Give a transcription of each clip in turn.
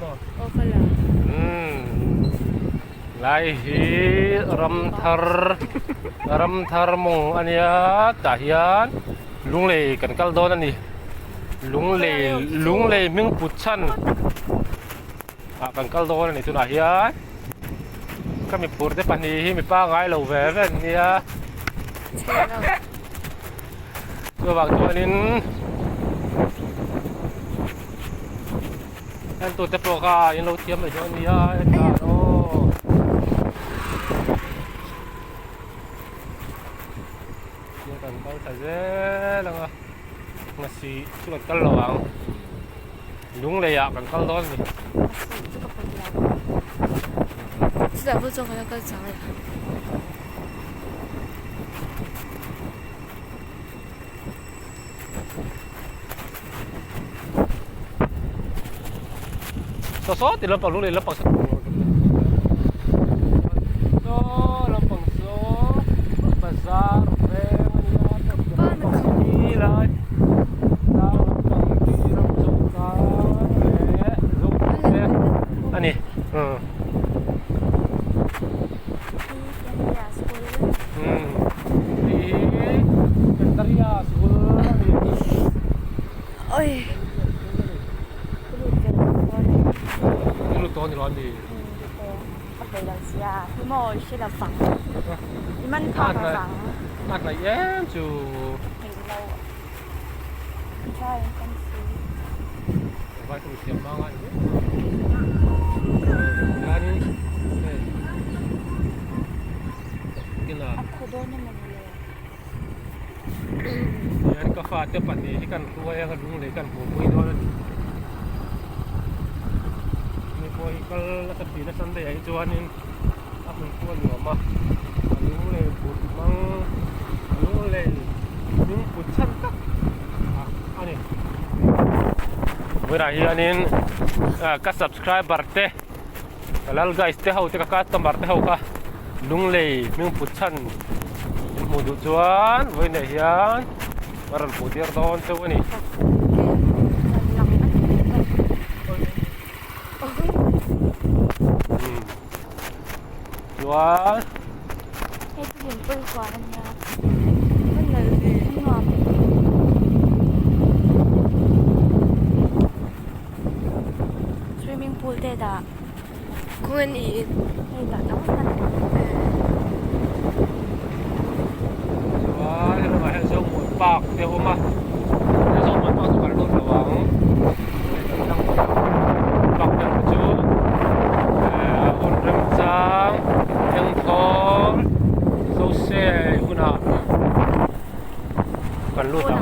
maw? Aw ka la. Umm lai hi ramthar ramthar mawng a nia tah hian lunglei kan kal dawn a ni lunglei lunglei hming put chhan ah kan kal dawn a ni tunah hian ka mi phur te pahnih hi mipa ngai lo ve ve an nia chuvang chuanin entute pawh kha in lo thiam mai dawn a nia hetah aw. Tia kan kal ta zel ang a ngasi chu kan kal lo ang lunglei ah kan kal dawn a ni. Chutah pawh chuan kan la kal chang e. Saw saw ti lampang lunglei lampang saw saw lampang saw bazar veng a nia lampang hi lai tlang lampang hi ram chho tlang leh zo te a ni umm. Umm hei hi Kentaria school a ni. Oi. I lut tawh a ni lo a mi? Ka peih lo sia hi maw i hre lo vang i man phak lo vang. A hnaih em chu. Peih lo try and come see. Vai tum thiam hma ngai ni. Hianin hei kinah. A khaw dawn emaw ni le. Hian ka fate pahnih hi kan hruai a ka lunglei kan hmuhpui dawn a ni. Mi pawh hi kal nasa thin a Sunday ah hi chuanin a hmun chu a nuam a, a lunglei put hmang lunglei hming put chhan tak a ni. Vawiinah hianin ka subscriber te Ka lal guys te ho te ka customer te ho kha lunglei hming put chhan in hmuh duh chuan vawiinah hian ka rawn hmuh tir dawn cheu a ni. Chuan Hei chu hlimpui huan a nia nuam Swimming pool te dah kawng i hei dah tam tak a ni. Chuan he lamah hian Zomuan Park te a awm a, he Zomuan Park chu kan lut lo ang, hei kan tlang phei ang park te erawh chu ehh hun remchang engthawl zose hunah kan lut ang.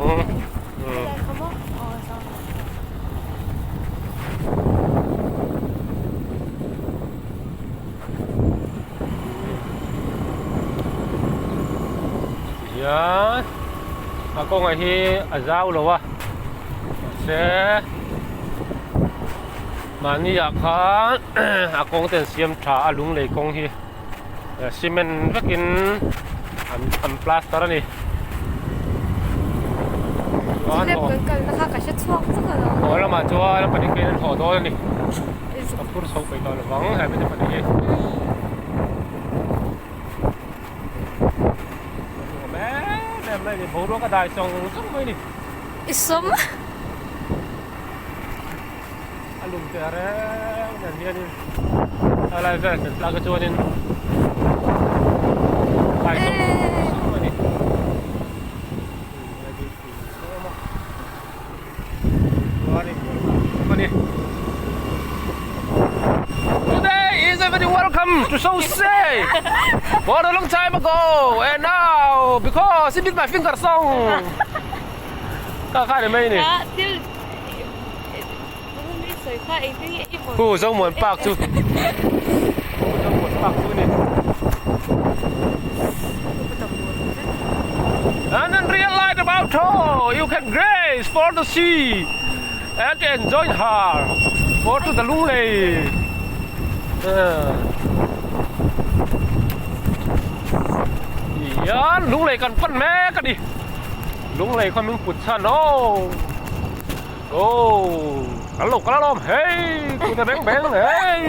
Tihian a kawngah hi a zau lo a mahse mahni ah khan a kawng te an siam tha a lunglei kawng hi cement vekin an plaster a ni. Chuan Step kan kalna kha ka hre chhuak vek alawm. Haw lamah chuan a pahnih khian an haw dawn a ni. Ka phur chho peih tawh lovang he mite pahnih hi. Nuam em em mai a ni boruak a dai sawng sawng mai a ni. I sawm. A lum teh reng nen hianin a lai vel kan tlak hi chuanin dai sawng sawng a ni. Today is a very welcome to so say for a long time ago and now because it is my finger song. Ka kha ni mai ni. Khu Zomuan Park chu Khu Zomuan Park chu ni. And then realize about her, you can grace for the sea and enjoy her for to the Lunglei. Hian Lunglei kan pan mek a ni. Lunglei khaw min put chhan aw. Oh. Kan lo kal alawm hei kut a beng beng hei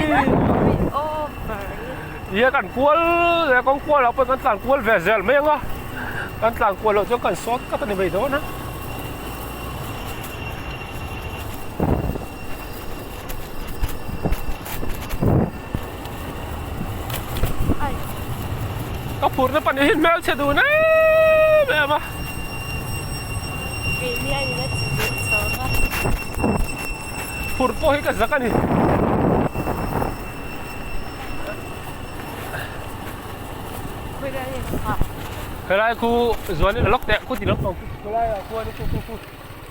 ia kan kual leh kawng kual ah pawh kan tlan kual ve zel mai ang a kan tlan kual loh chuan kan sawt kat a ni mai dawn a. Ka phurna pahnih hi hmelchhe dun em em a. Phur pawh hi ka zak a ni. Helai khu zuan lawk teh khu ti lawk ang khulai ah khuan khu khu khu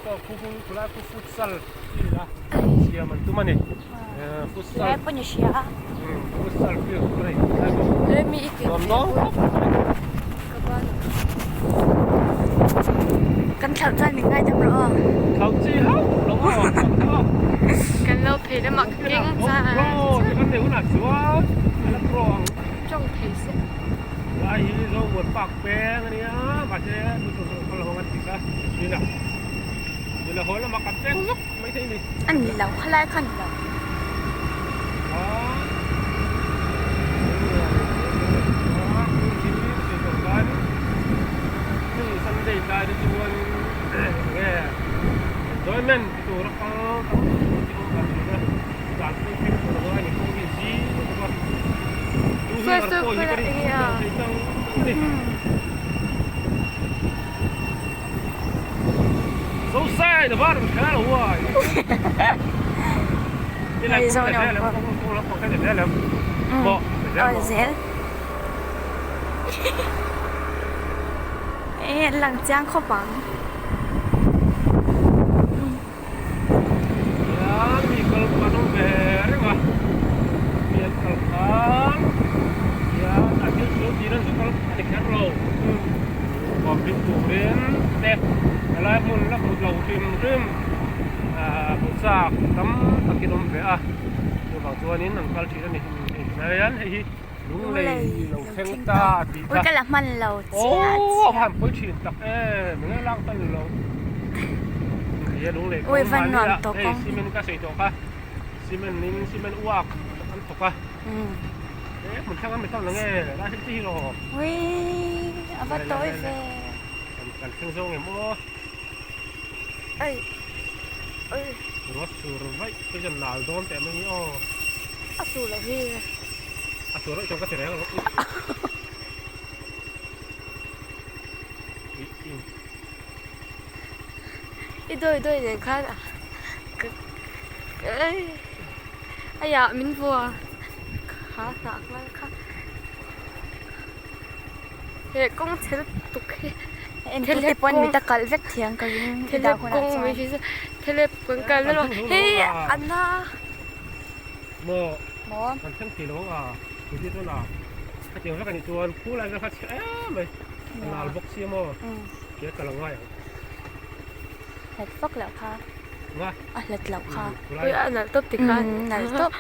khu khu khulai khu futsal field a siam an tum a ni futsal Lai pawh ni hria a. Futsal field tur a inkhai bawk. Nuam dawn khawp mai. Kan thlauh chuan min ngaidam rawh aw. Thlauh chi hauh lo aw. Kan lo phei lamah ka keng a cha. Pro te kan nei hunah chuan a la pro ang. Tawng thei se. Lai hi zo muan park peng a nia mahse tu tur kal ho an ti kha nila nila haw lamah kan peng zuk mai thei a ni. A ni lo khalai kha a ni lo. Sunday tlai te chuan enge enjoyment ti tur a kal tam ti awm kan thin a dan pawh hi fimkhur a ngai a ni kawng hi zing lutuk a two wheeler pawh hi ka rin thei chang a ni. So sai da var kha lo wa. Hei zo no ko. Aw zel. E lang chiang khawp ang. Ya mi kal kan awm ve reng a. Mi an kal khan ya a thil chu tin an zu kal a ni kher lo. Bawm hlim turin te helai hmun la hmu lo hrim hrim ahh hmu chak tam takin awm ve a chuvang chuanin an kal thin a ni hei hian hei hi lunglei lo thleng ta tih kha ka la hman lo chiah chiah aw a han pawi thin tak em enge lak hman lo hei a lunglei ui van nuam tawk hei cement ka sawi tawh kha cement in cement uak an thawk a. E hmun thleng a mi tam lo nge lai hlim te hi lo. Ui a va tawi ve. Kan thleng zawng em aw. Ai oi. Ruat sur vaih te chuan nal dawn teh mai hi aw. A sur loh hi. A sur loh chuan ka ti reng lo. I dawi dawi nen khan a ka ei. Aiah min vua kha hnah nghal kha he kawng chhe lutuk hi Entute pawn mit a kalh vek thiang ka ring i dah hunah chuan. Thelep kawng kal na hei a na. Maw Maw kan thleng thei lo ang a tih chuan a hetiang vek a nih chuan khu lai vel kha chhe em mai a nal bawk sia maw ke a kal a ngai ang. Hlat vak loh kha. A hlat loh kha. Ui a nalh tawp ti khan. Nalh tawp.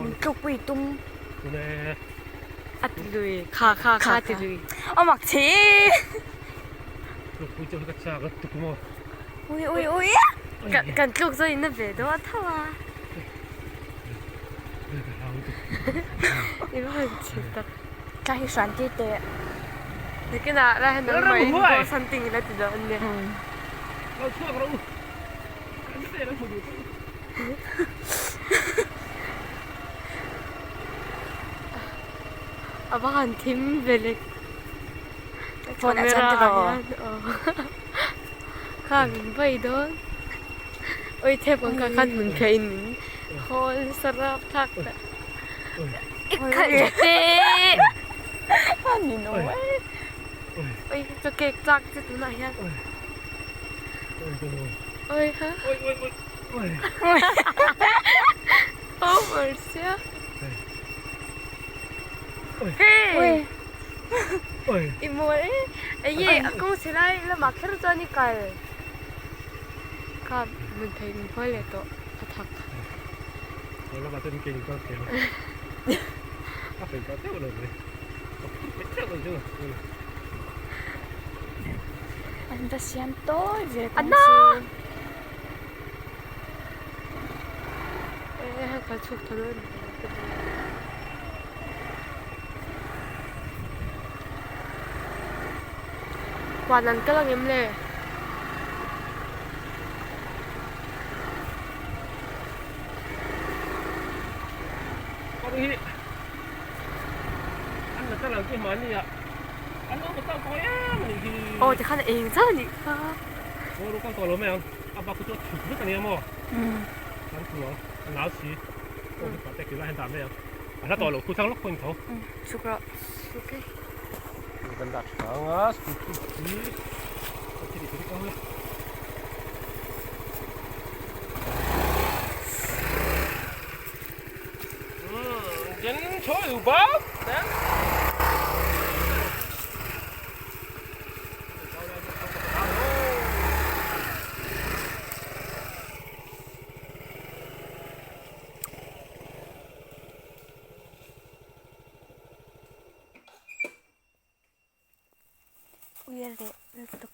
Min tluk pui tum. A ti lui kha kha kha ti lui. A mak che. Tluk pui chu ka chak a tuk maw. Ui ui ui. Kan tluk zawh in a ve dawn a tho a. I va han chhe tak. Ka hi hran tir teh. Nikinah la hen ang mai in something ila ti dawn nia. Lo chhuak rawh u. Kan te lo hmu duh tawh. A va han thim ve le. Phone ah chuan tiraw. Kha min vawi dawn. Oi thep ang kha khan hmun phei in min hawl nasa rap thlak ta. I khalh teh. A ni no e. Oi ka cake chak che tunah hian. Oi ha. Oi oi oi. Oi. Over sia. Hey. Oi. I mawi e. Eye a kawng chhe lai lamah kher chuan i kal. Kha hmun phei min phawi leh tawh a thak. He lamah chuan ke in kal thei ang. A fei kal teuh lo mai. Ka phur peih teuh lo chu. An va siam tawi ve kawng Anna! chu. Helai kal chhuk tho dawn Huan an kal ang em le? Aw tikhan a eng chauh a nih kha. Chhuk rawh. Chhuk e. Ui a leh lutuk.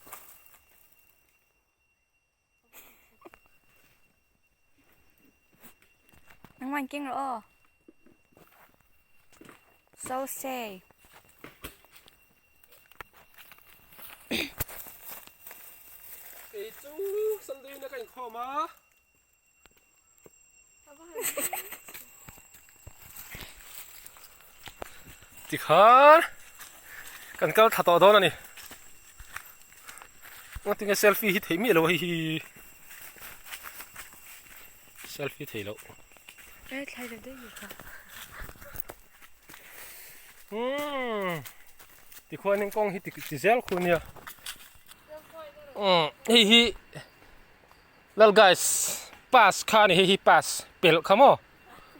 Nangmah in keng rawh aw. So say. Kei chu Sunday na ka inkhawm a. Tikhan kan kal thla tawh dawn a ni. Ngatinge selfie hi theih miah lo hei hi. Selfie theih loh. E thlai deuh daih ni kha. Umm tikhuanin kawng hi ti zel khu nia. Umm hei hi Lal guys pass kha a ni hei hi pass pelh kha maw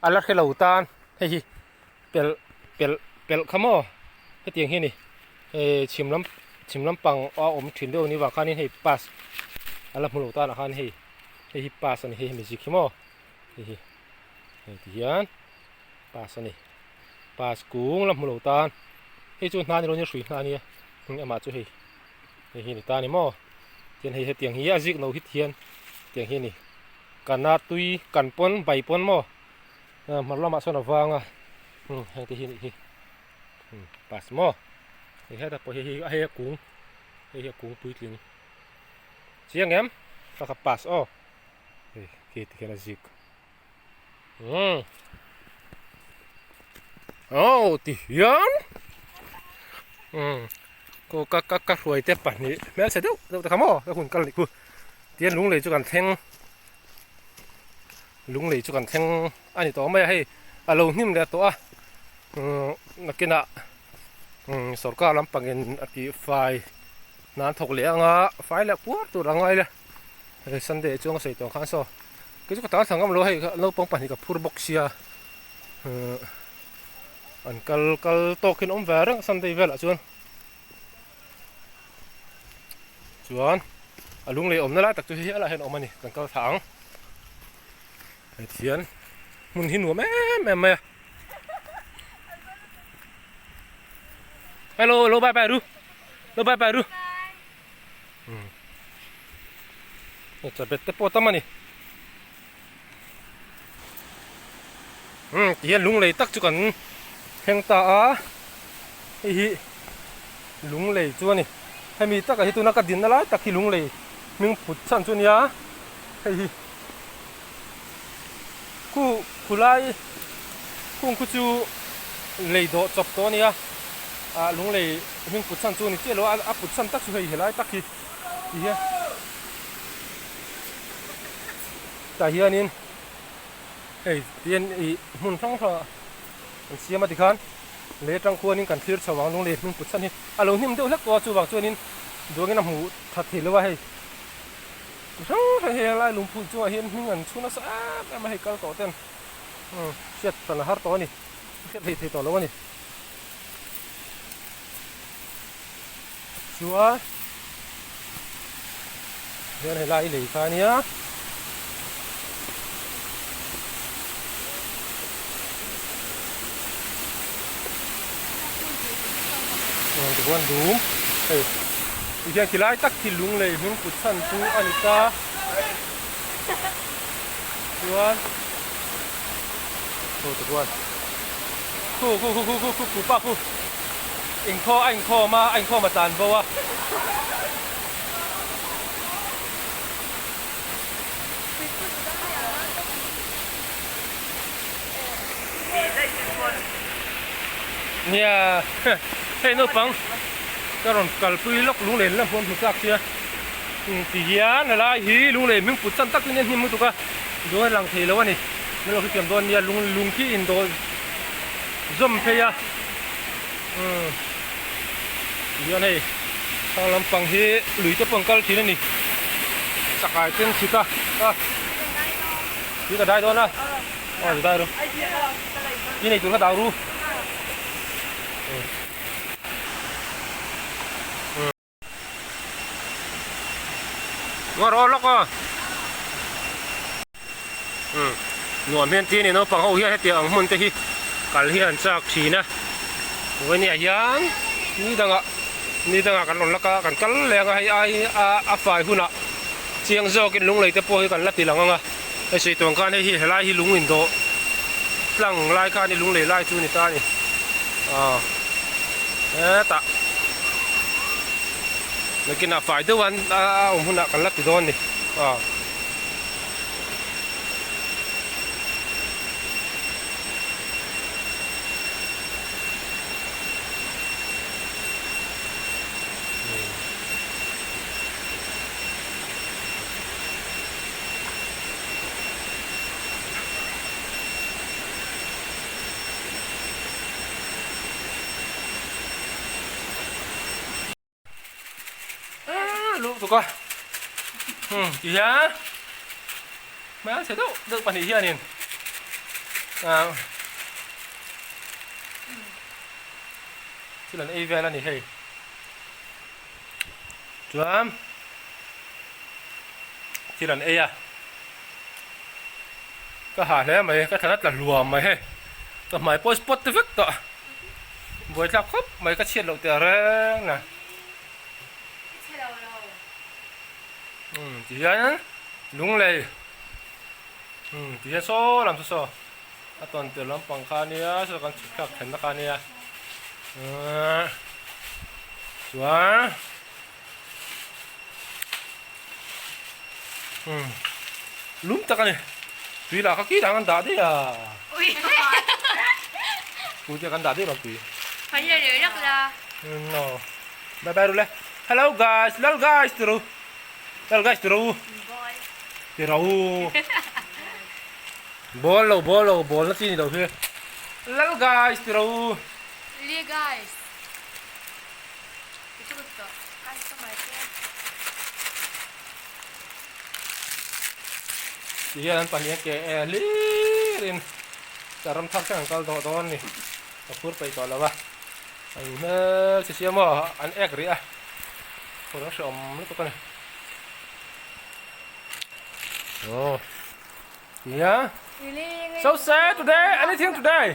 a la hre lo tan hei hi pelh pelh pelh kha maw hetiang hi a ni eh chhim lam chhim lampang a awm thin deuh a nih vang khanin hei pass a la hmu lo tan ah khan hei hei hi pass a ni hei hi magic hi maw hei hi hei ti hian pass a ni pass kung la hmu lo tan hei chu hna ni lo nia hrui hna a nia amah chu hei. Hei hi a ni ta a ni maw chuan hei hetiang hi a zik no hit hian tiang hi a ni kana tui kan pawn bai pawn maw hmar lamah sawn a vang a heng te hi a nih hi bus maw hei hetah pawh hei hi a kung hei hi a kung puitling chiang em ka kha bus aw hei khi ti hian a zik umm aw ti hian umm Ko ka ka ka hruai te pahnih hmelchhe deuh deuh te kha maw ka hun kal anih khu tihian lunglei chu kan thleng lunglei chu kan thleng a ni tawh mai a hei a lo hnim leh tawh a umm nakinah umm sorkar lampangin a tih fai hna an thawk leh anga fai leh kuar tur a ngai la hei sunday ah chuan ka sawi tawh ang khan saw kei chu ka tan thla ngam lo hei naupang pahnih ka phur bawk sia umm. An kal kal tawk hian awm ve reng Sunday velah chuan chuan a lunglei awmna lai tak chu hei helaiah hian a awm a ni kan kal thla ang hei thian hmun hi nuam em em mai a hello hello bye bye ru lo bye bye ru um chabet te pawh tam a ni. Umm ti hian lunglei tak chu kan thleng ta a hei hi lunglei chu a ni hemi takah hi tuna ka dinna lai tak hi lunglei hming phut chhan chu a nia hei hi khu khulai khung khu chu lei dawh chawp tawh a nia ah lunglei hming put chhan chu a ni chiah lo a a put chhan tak chu hei helai tak hi ti hian. Tah hianin hei tihian ih hmun hrang hrangah an siam a tikhan lei atang khuanin kan thlir chho ang lung lei hming put chhan hi a lo hnim deuh hlek tawh a chuvang chuanin duangin a hmuh that thei lo a hei chi hrang hrang hei helai lungphun chungah hian hming an chhun nasa em em a hei kal tawh ten umm hriat hran a har tawh a ni hriat hlei thei tawh lo a ni chuan hian helai lei kha ania tichuan dum hei tihian ti lai tak hi lung lei hming put chhan chu a ni ta chuan. Khu ti khuan khu khu khu khu khu khu pa khu inkhaw a inkhawm a a inkhawm a tlan bo a. Nia hei naupang ka rawn kalpui lawk lunglen lam pawh an hmu chak sia ti hian helai hi lunglen hming put chan tak chu nia hnim lutuk a duh a lang thei lo a ni min lo hrethiam dawn nia lung lung khi indawh zawm phei a umm ti hian hei thlang lampang hi lui te pawh an kal thin a ni chakai ten chhit a a tui ka dai dawn a aw ti dai ru i nei tur kha dau ru. Ngaw rawh lawk aw. Umm nuam hian ti a ni naupang ho hian hetiang ang hmun te hi kal hi an chak thin a vawinia hian ni dangah ni dangah kan rawn lak a kan kal leh ang a hei ai a a fai hunah chiang zawkin lunglei te pawh hi kan la ti lang ang a hei sawi tuang khan hei hi helai hi lung indawh tlang lai kha a ni lunglei lai chu a ni ta a ni aw hetah. Nakinah fai deuh an a awm hunah kan la ti dawn a ni aw. Luh tuk a hmm ti hian hmelchhe deuh deuh pahnih hianin ah thil an ei vel a ni hei chuan thil an ei a ka hah hle mai ka thlan a tla hluam mai hei ka hmai pawh spot te vek tawh. Buaithlak khawp mai ka chhiat loh teh reng a. Umm ti hian lunglei umm ti hian saw lam saw saw a tawn tir lampang kha ania saw kan chhuk thlak thlenna kha ania umm chuan umm lum tak a ni tui lah kha khi dang an dah daih a tui kan dah daih lo tui no bye bye ru le hello guys lal guys ti ru lal guys ti ru ti ru ball lo ball lo ball na chi ni lo hi lal guys ti ru li guys Ti hian an pahnih a ke e hlir in ka ram thar thleng an kal dawh dawn a ni ka phur peih tawh lo a an hmel chi sia maw an ek rih a phur an hreawm lutuk a ni aw nia so sad today anything today.